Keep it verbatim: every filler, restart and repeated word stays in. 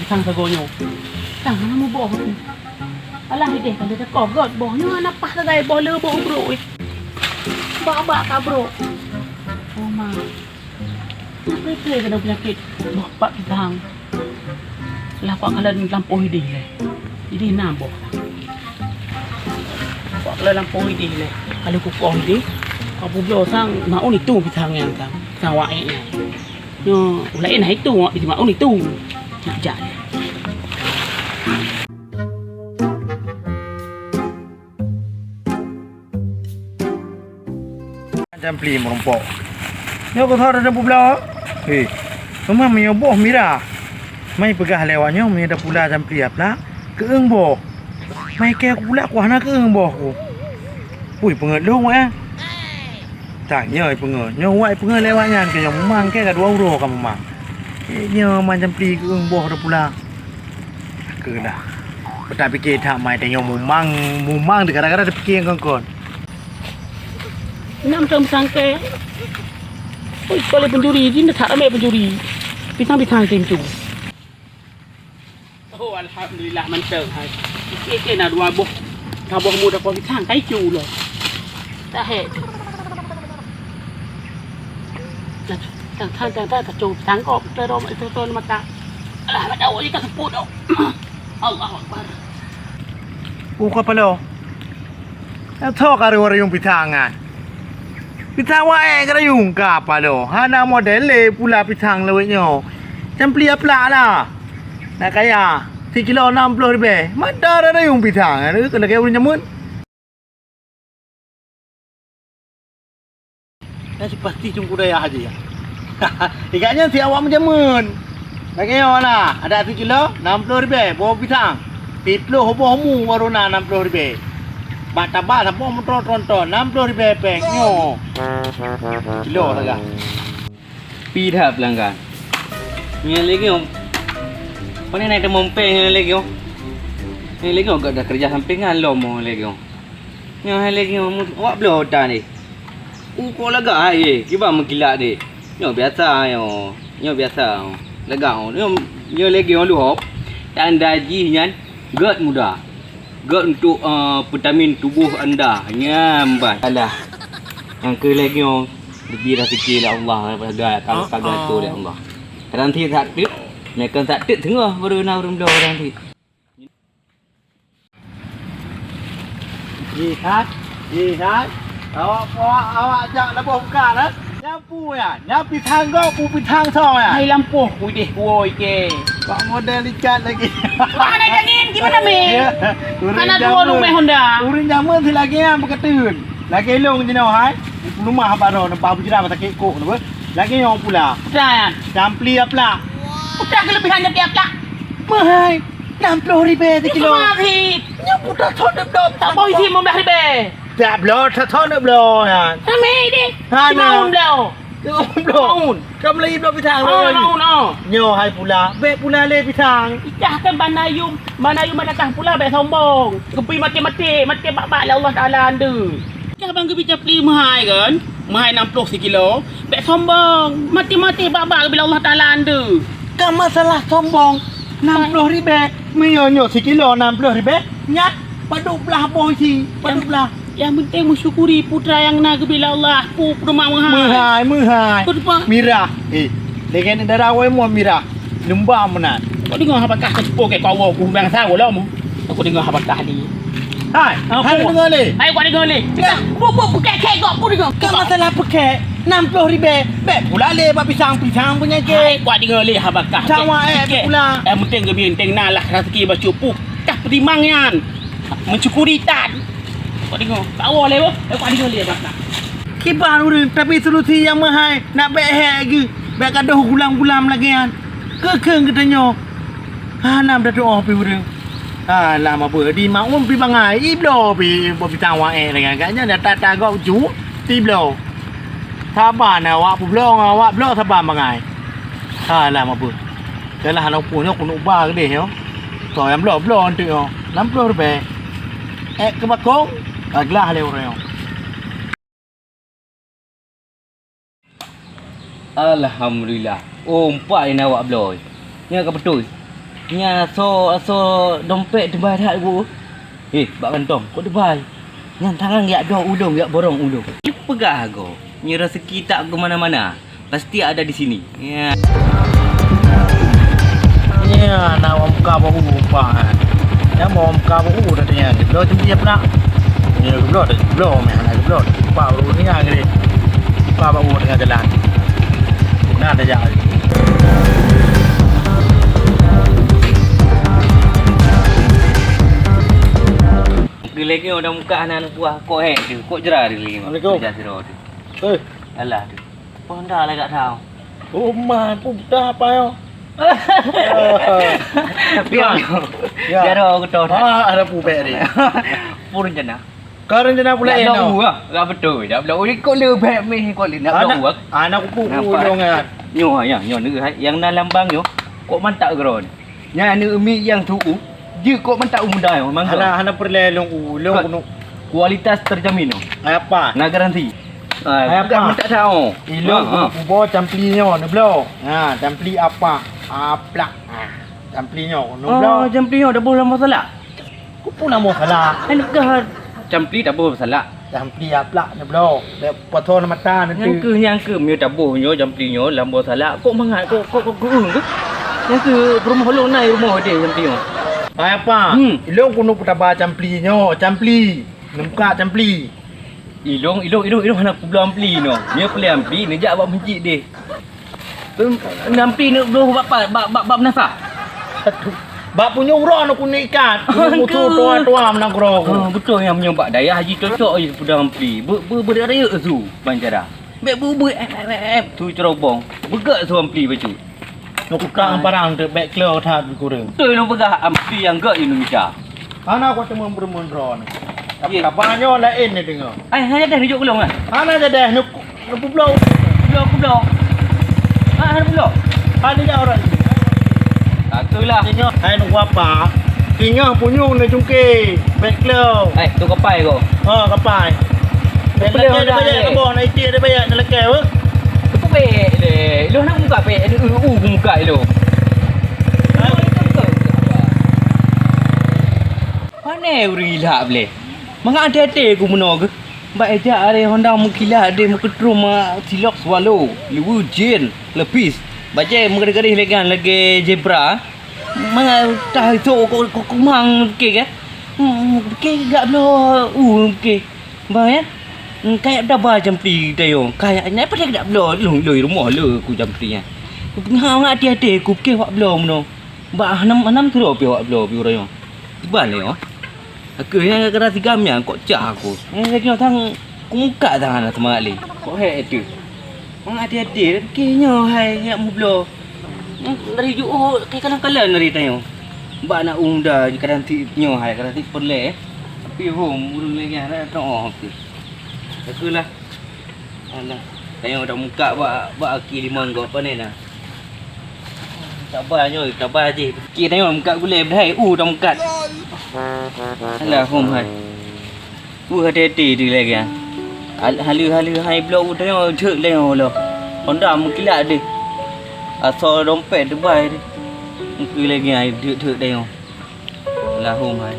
Sang sagoe nyoe. Sang hana muboh tu. Alah ideh ka lheueh teukoh göt boh nyoe hana paih sagai boh le boh brok, eh. Bak-bak ka brok. Oh ma. Peue-peue keuneuk peunyakét boh pat pisang. Lah kukalon lampôh ideh lé. Ideh na boh. Kukalon lampôh ideh lé. Ka lheueh kukoh ideh, ka peubloe sang maun itu pisang nyan sang. Pisang waék nyan. Nyoe, ulée na itu, awak di maun itu. Nak jak. Macam pli meurumpok. Nyoe keu soe dan peubloe? Hei, teuma meunyoe boh mirah. Mai peugah lé awak nyoe meunyoe tapula macam pli aplak, keueung boh. Mai keu aku pula ku hana keueung boh ku. Ui, peungeut lôn, eh. Tang nyoe peungeut. Nyoe wai peungeut lewat nyan keu nyoe mumang keu ka dua uroe ka mumang. Eh, nyoe macam pli keueung boh dah pula. Keulah. Beutak pike that mai tanyoe mumang, mumang gara-gara tapike kon-kon. Nam teuh sangke. Ui, kali pencuri, jin that ramai pencuri. Pisang-pisang tim tu. Oh, alhamdulillah mantap hai. Ike-ike na dua boh. Saboh muda kau pisang kai cu lo. Tahe. Tang tang tang tang cu pisang kau betul dong itu tu mata. Alah, mata awak ikan sepuluh dong. Allahu Akbar. Oh, kapalo. Tho ka rayung pisang nyan. Pisang waék ka rayung ka paloe. Hana model lé pula pisang lawét nyoe. Cam pli aplak lah. Nak kaya, sikilo nam ploh ribèe. Mada rayung pisang nyan keu lagèe ureueng jameun. Nyan si pasti Teungku Dayah aja ya. Ikat nyan si awak meujameun. Lagèe nyoe na, adak sikilo nam ploh ribèe boh pisang. Siploh boh mu baru na nam ploh ribèe. Bak taba saboh moto tronton nam ploh ribèe péng nyoe. Kilo saga. Pi that peulanggan. Nyan lagèe nyoe. Pane na teumon péng nyan lagèe nyoe. Nyan lagèe nyoe gak dah keureuja sampingan lom nyan lagèe nyoe. Nyoe hai lagèe nyoe, awak bloe tan deh. Ukoe lagak hai deh, kiban meukilat deh. Nyoe biasa nyoe, nyoe biasa. Lagak nyoe, nyoe lagèe nyoe lom. Tanda jih nyan gèt muda. Gèt untuk, eh, vitamin tubuh anda. Nyan bah. Alah. Nyang keu lagèe nyoe, leubeh raseuki lé Allah, paga, paga, paga tu lé Allah. Kadang sit that teuk, meukan that teuk teungoh baru na ureueng bloe kadang sit. Jih hai, jih hai. Awak, awak, awak jak laboh buka dah. Nyan peue nyan? Nyan pisang gob, peue pisang soe nyan? Hai lampôh, udeh kuwoe ike. Bak model ikat lagi. Mana jangin? Gimana, Mi? Ya, ureueng jameun. Hana dua lumeh Honda. Ureueng jameun si lagèe nyan beuketeun. Lagèe lôn jinoe hai. Lumah baroe nampak bujra sakét kok napa? Lagèe nyoe pula. Peue nyan? Cam pli aplak. Peue keulebihan cam pli aplak? Meuhai. Nam ploh ribèe sikilo. Nyoe sama sit. Nyoe putra thon deuh dom. Tak boh isi lima belas ribèe. Tak bloe, thon deuh bloe nyan. Ramé deh. Ha, lima nah. Maun bloe. Lima bloe. Maun. Ka meulai bloe pisang. Oh, lagi. Maun, oh. Nyoe hai pula. Bèk pula lé pisang. Ijah kan Bang Ayum, Bang Ayum datang pula bèk sombong. Geupeu maté-maté, maté bak-bak lé Allah Taala ande. Ijah bang geubi cam pli meuhai kan? Meuhai nam ploh sikilo. Bèk sombong. Maté-maté bak-bak bila Allah Taala ande. Ka masalah sombong. Nam ploh ribèe. Meunyoe nyoe sikilo nam ploh ribèe, nyan padub blah boh isi, padub blah. Nyang penting meusyukuri putra nyang na geubri lé Allah. Peue, peue teuma meuhai. Meuhai, meuhai. Peue teuma? Mirah. Eh, lagèe nyan dara awai mon mirah. Lumba meunan. Kau deungoe haba kah keu seupôt keu kawoe ku bangsa ulôn. Aku deungoe haba kah ni. Hai, hai deungoe lé. Hai, kau deungoe lé. Kita bu bu pekek kek kau, aku deungoe. Ka masalah pekek, nam ploh ribèe. Bèk pula lé bak pisang-pisang peunyakét. Hai, kau deungoe lé haba kah. Sama eh pula. Yang penting geubri, yang penting na lah raseuki bacut puh. Kah peutimang nyan. Meusyukuri tan. Kau deungoe. Kawoe lé boh. Eh, kau deungoe lé haba kah. Kiban ureueng, tapi solusi nyang meuhai, nak bèk hék geuh, bèk gadôh gulam-gulam lagèe nyan. Keu kheun geutanyoe. Hana beutôi pih ureueng. Alah, mabeuh di maun pih bangai, ibloe pih boh pisang waék lagèe nyan. Gobnyan ata-ata gob ju, tibloe. Saban awak peubloe ngon awak bloe saban bangai. Alah, mabeuh. Yalah, lôn pun nyoe keuneuk ba keudeh nyoe. Soe nyang bloe-bloe eunteuk nyoe. Nam ploh ribèe. Ék keu bakong, ka glah lé ureueng nyoe. Alhamdulillah. Oh, empat ni awak bloe. Nyan ka beutôi. Nyan asoe, asoe dompet teubai that bu. Eh, bak kantong, kok teubai? Nyan tangan jak dok ulông, jak borong ulông. Peugah goe, nyoe raseuki tak ke mana-mana. Pasti ada di sini. Ya. Ya, na wang muka bau umpa. Ya, bau muka bau dah tanya. Lo jumpa dia pula. Ni lo geblot, geblot meh, anak geblot. Pak baru ni ah, gini. Pak baru tengah jalan. Nah, ada jalan. Geulek ni udah muka anak buah kok hek tu, kok jera dia lagi. Assalamualaikum. Kerja siro tu. Eh. Alah tu. Honda lah kat tau. Oh, ma, pu dah apa yo? Biar. Ya. Biar aku tahu. Ah, ada pu bek ni. Pun jana. Kau rencana pula eh, no? Dah betul. Dah betul. Ikut le bek meh ikut le nak. Anak, anak kuku dong kan. Nyoh ya, nyoh ni yang dalam bang nyoh. Kok mantap geron. Nyan aneuk miet nyang tu'u, jeuet kok mantap u muda nyoe, mangga. Hana, hana peureulée lôn u, lôn keuneuk. Kualitas terjamin nyoe. Hai apa? Na garansi. Hai apa? Mantap that oh. Ilôn keuneuk kuboh campli nyoe, neubloe. Ha, campli apa? Aplak. Ha, campli nyoe, neubloe. Oh, campli nyoe dah boh lam masalah. Kupeue na masalah? Hai neugah campli taboh salak. Campli aplak neubloe. Bèk pasoe mata nanti. Nyang keuh, nyang keuh meunyoe taboh nyoe campli nyoe lam boh salak. Kok mangat, kok, kok, kok geueung keuh? Nyang keuh peurumoh lôn na i rumoh deh campli nyoe. Hai apa? Hmm. Ilôn keuneuk peutaba campli nyoe, campli. Neumeuka campli. Ilôn, ilôn, ilôn, ilôn hana peubloe ampli nyoe. Nyoe peulée ampli neujak bak meuseujid deh. Ampli neubloe bak, bak, bak, bak meunasah. Bak punyueng uroe neukeuneuk ikat. Punyueng musoh tuha-tuha meunan keudroe. Ha, beutôi nyan meunyoe bak dayah jih cocok jih peudong ampli. Beu, beu, beu rayeuk su ban cara. Bèk beu, beu, eh, eh, eh, eh, su cerobong. Beugèt su ampli bacut. Nyoe kukang parang teuk bèk kleu that kureueng. Beutôi lôn peugah ampli nyang gèt Indonesia. Hana kuteumèe meureumeun droeneuh. Ye. Kaba nyoe laén neudeungoe. Ai, hana deh neujok keu lôn, eh? Hana deh, neupubloe. Kubloe, kubloe. Ah, hana kubloe. Hana jak orang. Takeulah. Singoh hai nunggu apa? Singoh punyueng neujungke. Bèk kleu. Eh, tu kapai ko. Ha, kapai. Bèk lakèe dah bayar keu boh, na iték dah bayar, na lakèe, weh. Keu bèk lé. Ilôn hana muka bèk, u, u, muka ilôn. Pane ureueng ilak bleh. Mangat até-até ku meunoe geuh. Bak ejak aré Honda meukilat deh meukeutrom ma silok swallow, liweue jén, leupis. Bajèe meugaréh-garéh lé gan lagèe zebra. Mangat tah isok kok, kok kumang kek eh. Hmm, kek gak bloe. Uh, kek. Bah ya. Hmm, kayak daba jampli tayo. Kayak nyan padahai dak bloe lôn lôn rumoh le ku jampli nyan. Ku peungahat até-até ku kek wak bloe meunoe. Bak hanam, hanam keudroe pih awak bloe pih uroe nyoe. Kiban lé nyoe. Aku nyang kena tigam nyan kok cah aku. Nyang lagèe nyoe sang kumukak sang hana seumangat lé. Kok hék tu. Mang até-até keu nyoe hai nyak meubloe. Dari juuk kai kalan-kalan dari tanyoe. Bak na u muda kadang ti nyoe hai kadang ti peureulèe. Tapi hom ureueng lagèe nyan dak teu'oh tu. Aku lah. Alah, tanyoe dak mukak bak, bak aki limong gob pane na. Saba nyoe, saba jih. Ki tanyoe mukak gulèe beuhai, u dak mukak. Alah, hom hai. U hati-hati tu lagèe. Hal-, haleue-haleue hai bloe u tanyoe jeuet lé nyoe lo. Honda meukilat deh. Asoe dompet teubai deh. Mungkin lagèe hai jeuet-jeuet tanyoe. Alah, hom hai.